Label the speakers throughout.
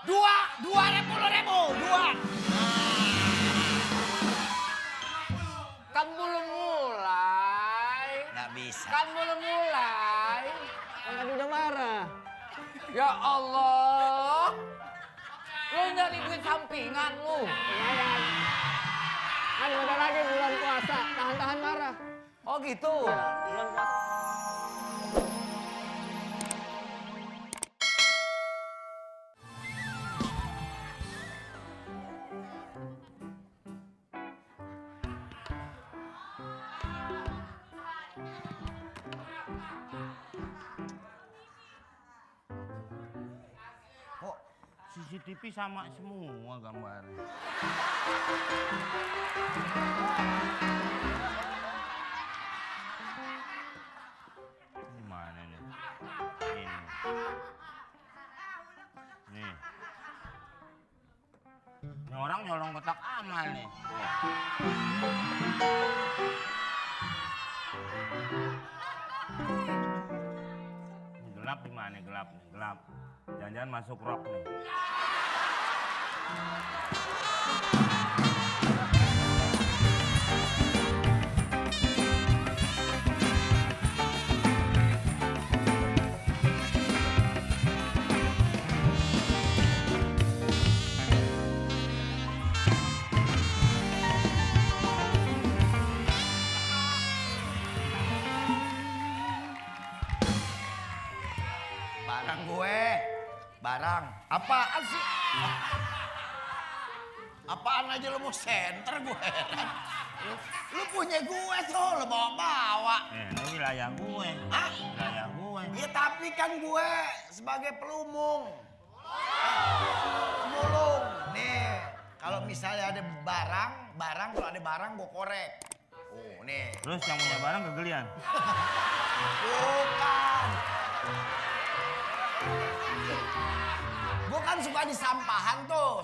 Speaker 1: Dua.
Speaker 2: Kan belum mulai.
Speaker 1: Nggak bisa.
Speaker 2: Kan belum mulai.
Speaker 3: Kan tadi udah marah.
Speaker 2: Ya Allah. Lu nyari duit sampingan lu.
Speaker 3: Lumayan. Kan bentar lagi bulan puasa. Tahan-tahan marah.
Speaker 2: Oh gitu.
Speaker 3: Bulan puasa.
Speaker 4: Kok CCTV sama semua gambarnya? Gimana nih? Ini. Nih. Ini orang nyolong kotak amal nih. Ini gelap di mana? Gelap nih, gelap. Jangan-jangan masuk rok nih.
Speaker 1: Barang gue. Barang. Apaan sih? Apaan aja lu mau senter gue heran. Lu punya gue tuh, lu bawa-bawa.
Speaker 4: Ini wilayah gue.
Speaker 1: Hah?
Speaker 4: Wilayah gue.
Speaker 1: Ya tapi kan gue sebagai pelumung. Pemulung. Nih, kalau misalnya ada barang kalau ada barang gue korek. Oh, nih.
Speaker 4: Terus yang punya barang kegelian.
Speaker 1: Bukan. Gue kan suka di sampahan tuh,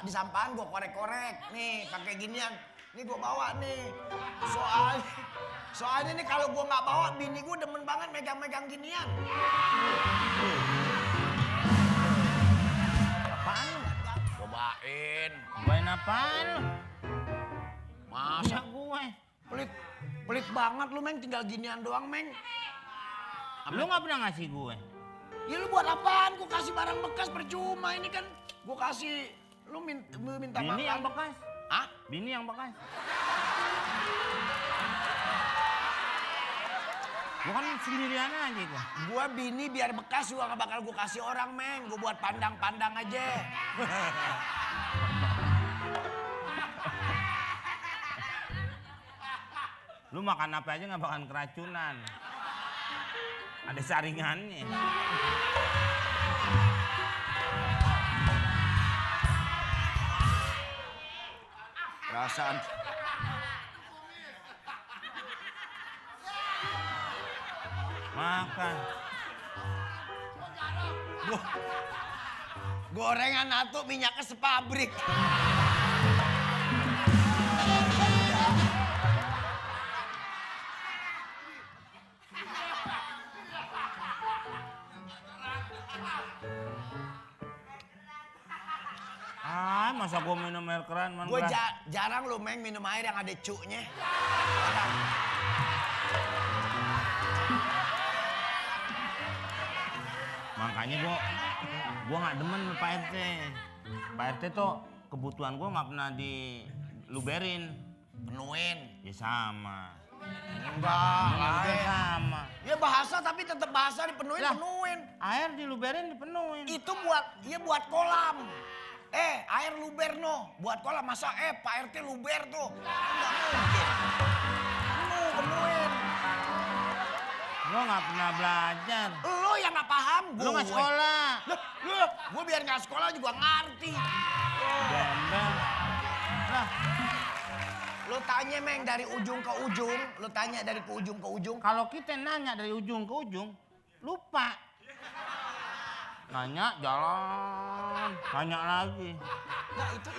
Speaker 1: di sampahan gue korek-korek. Nih, pakai ginian. Nih gue bawa nih. Soalnya nih kalau gue nggak bawa, bini gue demen banget megang-megang ginian.
Speaker 4: Apaan lu?
Speaker 1: Cobain.
Speaker 4: Cobain apaan lu?
Speaker 1: Masa
Speaker 4: Punya gue.
Speaker 1: pelit banget lu, Meng. Tinggal ginian doang, Meng.
Speaker 4: Lu nggak pernah ngasih gue.
Speaker 1: Ya lu buat apaan? Gue kasih barang bekas percuma. Ini kan gue kasih, lu minta makan.
Speaker 4: Bini yang bekas.
Speaker 1: Hah?
Speaker 4: Bini yang bekas. Gua kan sendirian aja gua.
Speaker 1: Gua bini biar bekas juga gak bakal gue kasih orang, Meng. Gue buat pandang-pandang aja.
Speaker 4: Lu makan apa aja nggak bakalan keracunan. Ada saringannya.
Speaker 1: Perasaan.
Speaker 4: Makan.
Speaker 1: Gorengan natu minyaknya sepabrik.
Speaker 4: Ah, masa gua minum air keran man.
Speaker 1: Gue jarang lu, Meng, minum air yang ada cuknya. Jarang.
Speaker 4: Makanya gua nggak demen sama Pak RT. Pak RT tuh kebutuhan gua nggak pernah diluberin.
Speaker 1: Penuhin.
Speaker 4: Ya sama.
Speaker 1: Enggak,
Speaker 4: Juga sama.
Speaker 1: Ya bahasa tapi tetap bahasa dipenuhin,
Speaker 4: Lah.
Speaker 1: penuhin.
Speaker 4: Air diluberin dipenuhin.
Speaker 1: Itu buat kolam. Air luber no, buat kolam. Masa Pak RT luber tuh? Nggak mungkin. Penuhin.
Speaker 4: Gua nggak pernah belajar.
Speaker 1: Lo yang nggak paham, gue.
Speaker 4: Lu nggak sekolah.
Speaker 1: Gue biar nggak sekolah juga ngerti.
Speaker 4: Gembel. Lah,
Speaker 1: Lo tanya, Meng, dari ujung ke ujung. Lo tanya dari ke ujung ke ujung.
Speaker 4: kalau kita nanya dari ujung ke ujung, lupa. Nanya jalan, nanya lagi.
Speaker 1: Nah itu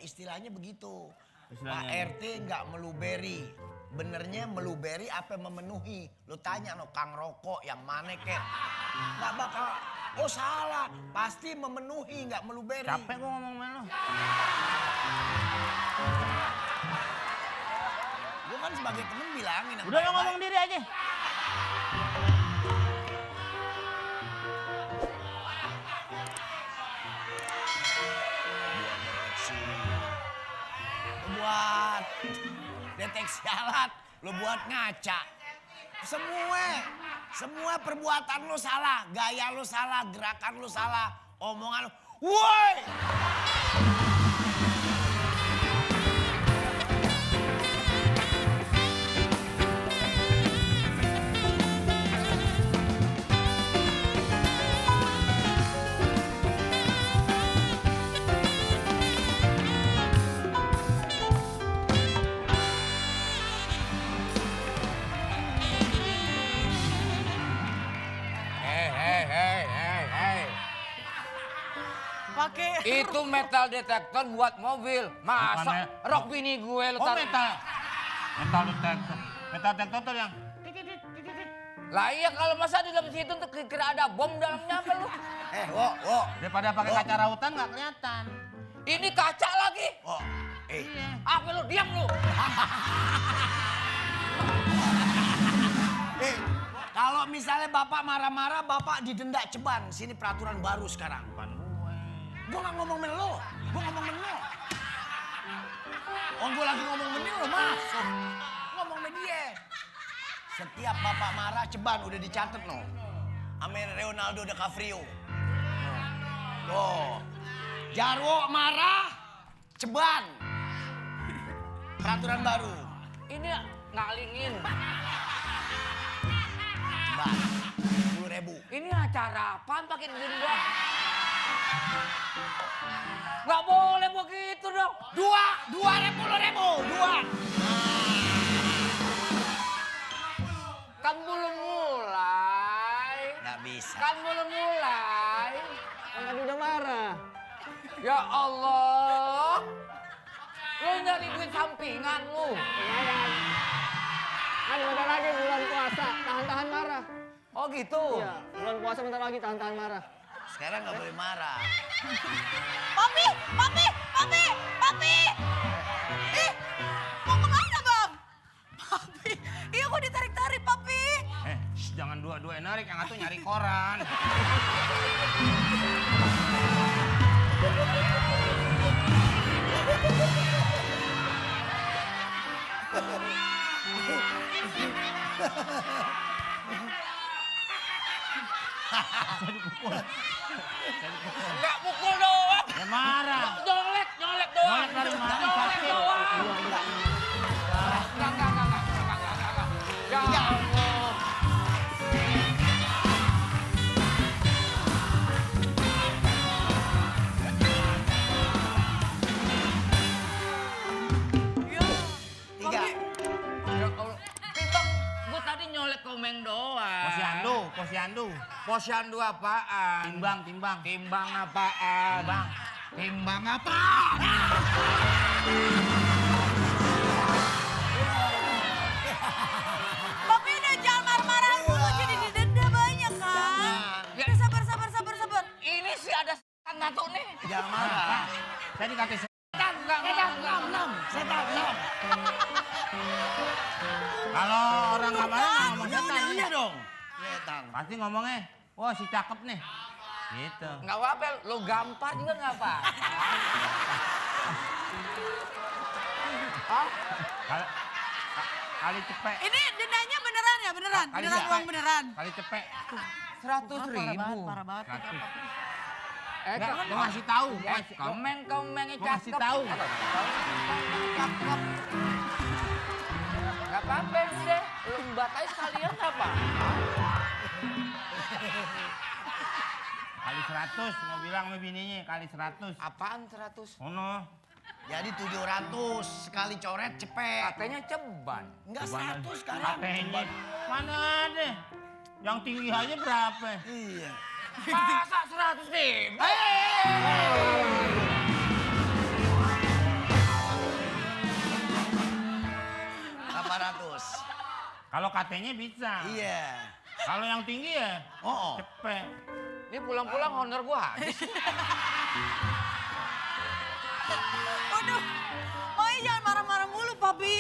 Speaker 1: istilahnya begitu.
Speaker 4: Istilahnya
Speaker 1: Pak RT nggak meluberi. benernya meluberi apa memenuhi? Lu tanya no Kang Rokok yang mana kek? Nggak bakal. Oh salah, pasti memenuhi nggak meluberi.
Speaker 4: Capek gua ngomong sama lu.
Speaker 1: Gua kan sebagai temen bilangin. yang
Speaker 4: Udah lo
Speaker 1: baik-baik.
Speaker 4: ngomong diri aja.
Speaker 1: Lu buat deteksi alat, lu buat ngaca. Semua perbuatan lu salah, gaya lu salah, gerakan lu salah, omongan lu. Woi!
Speaker 2: Hei.
Speaker 3: Pakai
Speaker 2: Itu metal detektor buat mobil.
Speaker 4: Bukannya-
Speaker 2: Masa rok bini gue lu
Speaker 4: Oh
Speaker 2: taruh.
Speaker 4: metal detektor. Metal detektor tuh yang
Speaker 2: Lah iya kalau masa di dalam situ tuh kira ada bom dalamnya apa lu?
Speaker 1: Wo.
Speaker 4: daripada pakai kaca rautan nggak kelihatan.
Speaker 2: Ini kaca lagi.
Speaker 1: Wo.
Speaker 2: Apa lu diam lu?
Speaker 1: Kalau misalnya bapak marah-marah, bapak didenda ceban. Sini peraturan baru sekarang.
Speaker 4: Bukan gue.
Speaker 1: Gua nggak ngomong men lo, gua ngomong men lo. Oh, gua lagi ngomong men lo masuk. Ngomong men dia. Setiap bapak marah ceban udah dicatat no. Ame Ronaldo DiCaprio. Tuh. Jarwo marah ceban. Peraturan baru.
Speaker 2: Ini ngalingin.
Speaker 1: Ceban. 10.000.
Speaker 2: Ini acara apaan pakai denda? Nggak boleh begitu dong.
Speaker 1: 2.000.
Speaker 2: Kan belum mulai.
Speaker 1: Nggak bisa.
Speaker 2: Kan belum mulai.
Speaker 3: kan tadi udah marah.
Speaker 2: Ya Allah. Lu nyari duit sampingan lu.
Speaker 3: Lumayan. Kan bentar lagi bulan puasa, tahan-tahan marah.
Speaker 2: Oh gitu?
Speaker 3: Iya, bulan puasa bentar lagi tahan-tahan marah.
Speaker 1: Sekarang nggak boleh marah.
Speaker 5: Papi! Ih, mau kemana bang? Papi, iya kok ditarik-tarik papi?
Speaker 4: Jangan dua-dua narik, yang satu nyari koran.
Speaker 2: Nggak pukul doang.
Speaker 4: Ya marah.
Speaker 2: Nyolek doang.
Speaker 4: Nyolek dari mana?
Speaker 2: Nyolek
Speaker 4: Sakit.
Speaker 2: doang. Enggak. Ya Allah.
Speaker 1: Tiga.
Speaker 2: Ya Allah. Timbang, gua tadi nyolek komeng doang.
Speaker 4: Posyandu.
Speaker 2: Posyandu apaan?
Speaker 4: Timbang.
Speaker 2: Timbang apaan? Timbang apa?
Speaker 5: Papi udah jangan marah-marah dulu jadi didenda banyak kan?
Speaker 2: Ya.
Speaker 5: Udah sabar.
Speaker 2: Ini sih ada setan satu nih.
Speaker 1: Jangan marah.
Speaker 4: Saya dikasih
Speaker 2: Setan, enggak.
Speaker 1: Setan, 6.
Speaker 4: kalau orang nggak marah nggak ngomong
Speaker 1: Ya
Speaker 4: setan.
Speaker 1: udah dong. Setan.
Speaker 4: Pasti ngomongnya, wah si cakep nih. Gitu.
Speaker 2: Nggak apa-apa, lo gampar juga nggak apa. Hah?
Speaker 4: Kali cepet.
Speaker 5: Ini dendanya beneran ya? Beneran uang beneran.
Speaker 4: Kali cepet.
Speaker 2: 100.000.
Speaker 5: Parah banget.
Speaker 4: Enggak, gua ngasih tahu.
Speaker 2: Komeng-komengnya
Speaker 4: Gua ngasih
Speaker 2: cakep.
Speaker 4: tahu.
Speaker 2: Cakep. Nggak apa-apa deh, lo batai sekalian apa?
Speaker 4: Kali 100, mau bilang sama bininya, kali 100.
Speaker 2: Apaan 100?
Speaker 4: Ono.
Speaker 1: Jadi 700 sekali coret cepet.
Speaker 2: Katanya ceban.
Speaker 1: Enggak 100 sekarang.
Speaker 4: Katanya. Mana ada? Yang tinggi aja berapa?
Speaker 1: Iya.
Speaker 2: Masa 100.000?
Speaker 1: 500.
Speaker 4: Kalau KT-nya bisa.
Speaker 1: Iya.
Speaker 4: Kalau yang tinggi ya
Speaker 1: Oh.
Speaker 4: cepet.
Speaker 2: Ini pulang-pulang honor gua habis.
Speaker 5: Waduh, Makanya jangan marah-marah mulu, Papi.